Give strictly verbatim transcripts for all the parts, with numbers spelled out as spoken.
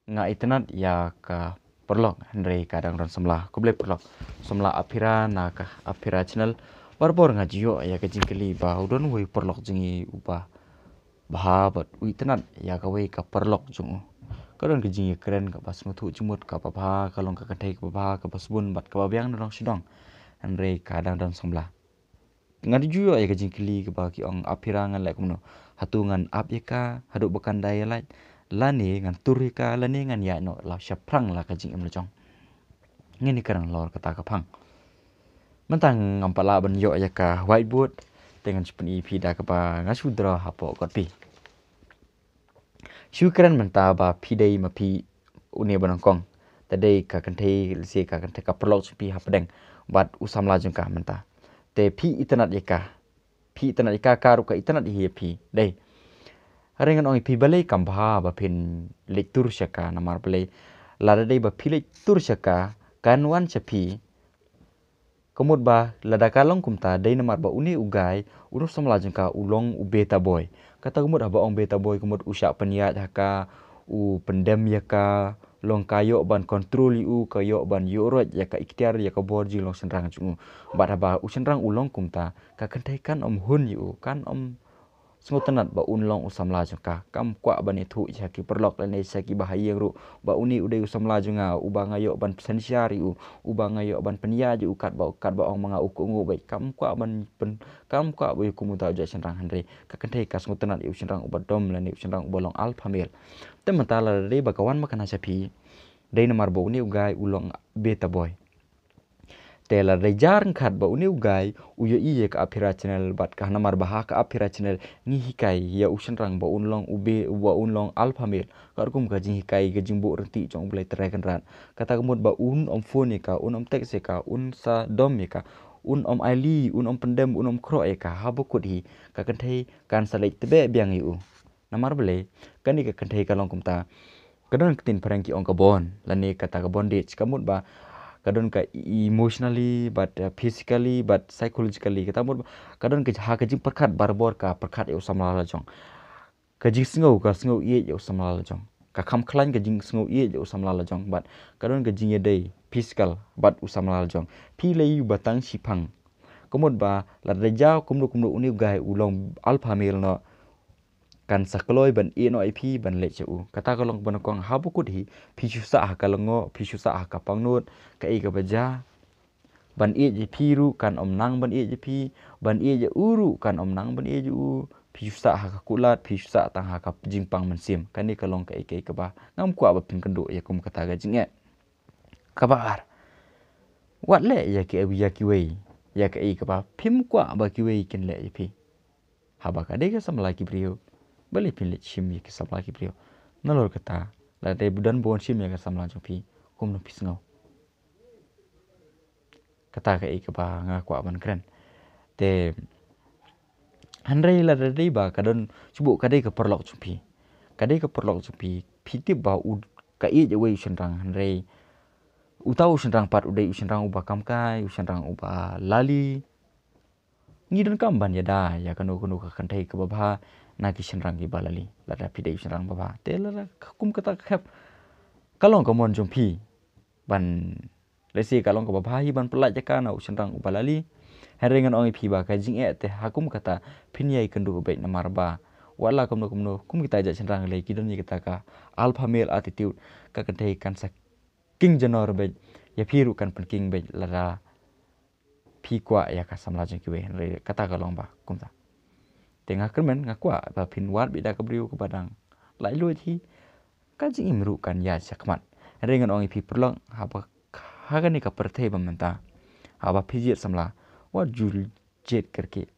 Nga itynnad ïa ka paralok, hynrei ka dang don samla. Khublei paralok, samla Aphira na ka Aphira channel. Barabor nga ju ïoh ïa ka jingkylli ba u don uwei u paralok jong ngi uba bha bad u itynnad ïa kawei ka paralok jong u. Ka don ka jingïakren kaba sngewthuh jingmut, kaba bha, ka long ka kynthei kaba bha, kaba sbun bad kaba biang na dong sha dong, hynrei ka dang don samla. Nga ju ïoh ïa ka jingkylli kaba ki ong, Aphira, ngan leh kumno? Hato ngan ap ïa ka haduh ba kan da ïalait, lane ngan tur ïa ka, lane ngan ïaid noh la shaphrang la ka jingim la jong? Ngin ïakren halor kata ka phang. Mynta ngam pat lah ban ïoh ïa ka whiteboard, te ngan shu pyni ïa phi da kaba nga shu draw hapoh kot phi. Shu kren mynta ba phi dei ma phi une ba nyngkong. Te dei ka kynthei, lehse ka kynthei, ka paralok jong phi hapdeng bad u samla jong ka mynta. Te phi itynnad ïa ka. Phi itynnad ïa ka, ka ruh ka itynnad hi ïa phi. Dei. Hynrei ngan ong ïa phi, balei kam bha ba phin leit tur sha ka, namar balei? Lada dei ba phi leit tur sha ka, kan wan sha phi. Ka mut ba lada ka long kumta, dei namar ba une u guy, u nongsamla jong ka, u long u beta boy. Kata ka mut haba ong beta boy, ka mut u shah pynïaid ha ka, u pyndem ïa ka, long ka ïoh ban control ïa u, ka ïoh ban ïuhroit ïa ka iktiar, ïa ka bor jinglong shynrang jong u. Bad haba u shynrang u long kumta, ka kynthei kan ym hun ïa u, kan ym sngewtynnad ba un long u samla jong ka. Kam kwah ban ïathuh sha ki paralok lane sha ki bahaïing ruh ba une u dei u samla jong nga, uba nga ïoh ban synshar ïa u, uba nga ïoh ban pynïaid ïa u katba, katba ong ma nga u kohnguh beit. Kam kwah ban pyn-, kam kwah ba ïa kum uta u jait shynrang, hynrei ka kynthei ka sngewtynnad ïa u shynrang uba dom lane u shynrang uba long alpha male. Te mynta lada dei ba ka wan makna sha phi, dei namar ba une u guy u long beta boy. Te lada dei jia ryngkat ba une u guy u ïohi ïa ka Aphira channel, bad ka namar ba ha ka Aphira channel ngi hikai ïa u shynrang ba un long u be, ba un long alpha male. Ka rukom ka jinghikai, ka jingbuh ryntih jong U Blei Trai Kynrad. Kata ka mut ba un ym phone ïa ka, un ym text ïa ka, un sa dom ïa ka, un ym aili, un ym pyndem, un ym khroh ïa ka. Haba kut hi, ka kynthei kan sa leit tbeh biang ïa u. Namar balei? Kane ka kynthei ka long kumta. Ka don ka ktien phareng ki ong ka bond, lane kata ka bondage, ka mut ba ka don ka emotionally, bad, uh, physically, bad psychologically. Kata mut ba ka don ka, ha ka jingpyrkhat barabor ka pyrkhat ïa u samla la jong. Ka jingsngew, ka sngew ïeit ïa u samla la jong. Ka kham khlaiñ, ka jingsngew ïeit ïa u samla la jong. Bad ka don ka jingïadei physical bad u samla la jong. Phi lei uba tang shiphang. Ka mut ba lada dei jia kumno kumno une u guy u long alpha male noh, kan sa kloi ban ïeh noh ïa phi ban leit sha u. Kata ka long kaba nyngkong. Haba kut hi, phi shu sah ha ka lyngngoh, phi shu sah ha ka pangnud, kaei kaba jia. Ban ïeit ïa phi ruh kan ym nang ban ïeit ïa phi, ban ïeit ïa u ruh kan ym nang ban ïeit ïa u. Phi shu sah ha ka kulat, phi shu sah tang ha ka jingpang mynsiem. Kane ka long kaei kaei kaba ngam kwah ba phin kynduh ïa kum kata ka jingeh. Kaba ar, wat leh ïa ki, ïa kiwei ïa kaei kaba phim kwah ba kiwei kin leh ïa phi. Haba ka dei ka samla ki briew, balei phin leit shim ïa ki samla ki briew? Nalor kata, lada dei ba don ba wan shim ïa ka samla jong phi, kumno phi sngew? Kata kaei kaba nga kwah ban kren. Te hynrei lada dei ba ka don, shu buh ka dei ka paralok jong phi. Ka dei ka paralok jong phi, phi tip ba u, ka ïeit ïa uwei u shynrang, hynrei uta u shynrang pat u dei u shynrang uba kamkai, u shynrang uba lali. Ngi donkam ban ïada ïa kano kano ka kynthei kaba bha na ki shynrang kiba lali, lada phi dei u shynrang ba bha. Te lada ka kum kata ka khep, ka long ka mon jong phi ban, lehse ka long kaba bha hi ban pyllait ïa ka na u shynrang uba lali. Hynrei ngan ong ïa phi ba ka jingeh te ha kum kata phin ïai kynduh beit, namar ba wat la kumno kumno, kum kita jait shynrang lei ki don ïa kata ka alpha male attitude. Ka kynthei kan sa king janor beit, ïa phi ruh kan pynking beit lada phi kwah ïa ka samla jong kiwei, hynrei kata ka long ba kumta. Te nga kyrmen, nga kwah ba phin wad beit da ka briew kaba dang laitluid hi, ka jingim ruh kan ïaid shakhmat. Hynrei ngan ong ïa phi paralok, haba ha kane ka pyrthei ba mynta, haba phi jied samla, wat ju jied kyrkieh.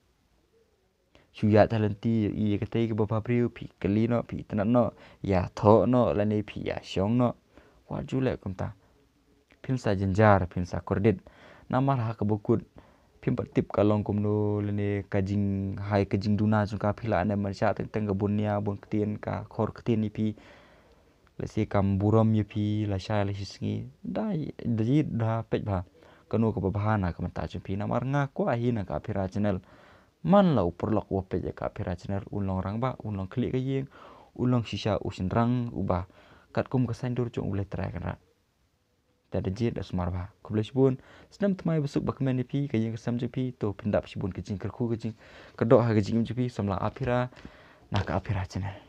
Shu ïaid ha lynti, ïa katei kaba bha briew, phi kylli noh, phi itynnad noh, ïathoh noh, lane phi ïashong noh. Wat ju leh kumta. Phin sa jynjar, phin sa kordit. Namar ha kaba kut, phim pat tip ka long kumno, lane ka jing, hai ka jingduna jong ka, phi lah ne ban shah teng teng ka bun nia bun ktien, ka khor ktien ïa phi. Lehse kam burom ïa phi lashai lashisngi. Da, da jied da peit bha kano kaba bha na ka bynta jong phi. Namar nga kwah hi na ka Aphira channel, man la u paralok uba peit ïa ka Aphira channel un long rangbah, un long khlieh ka ïing, un long shisha u shynrang uba katkum ka saiñdur jong U Blei Trai Kynrad. Te da jied da sumar bha. Khublei shibun. Snem thymmai basuk bakmen ïa phi, ka ïing ka sem jong phi, to pyndap shibun ka jingkyrkhu, ka jing, ka doh ha ka jingim jong phi, samla Aphira na ka Aphira Channel.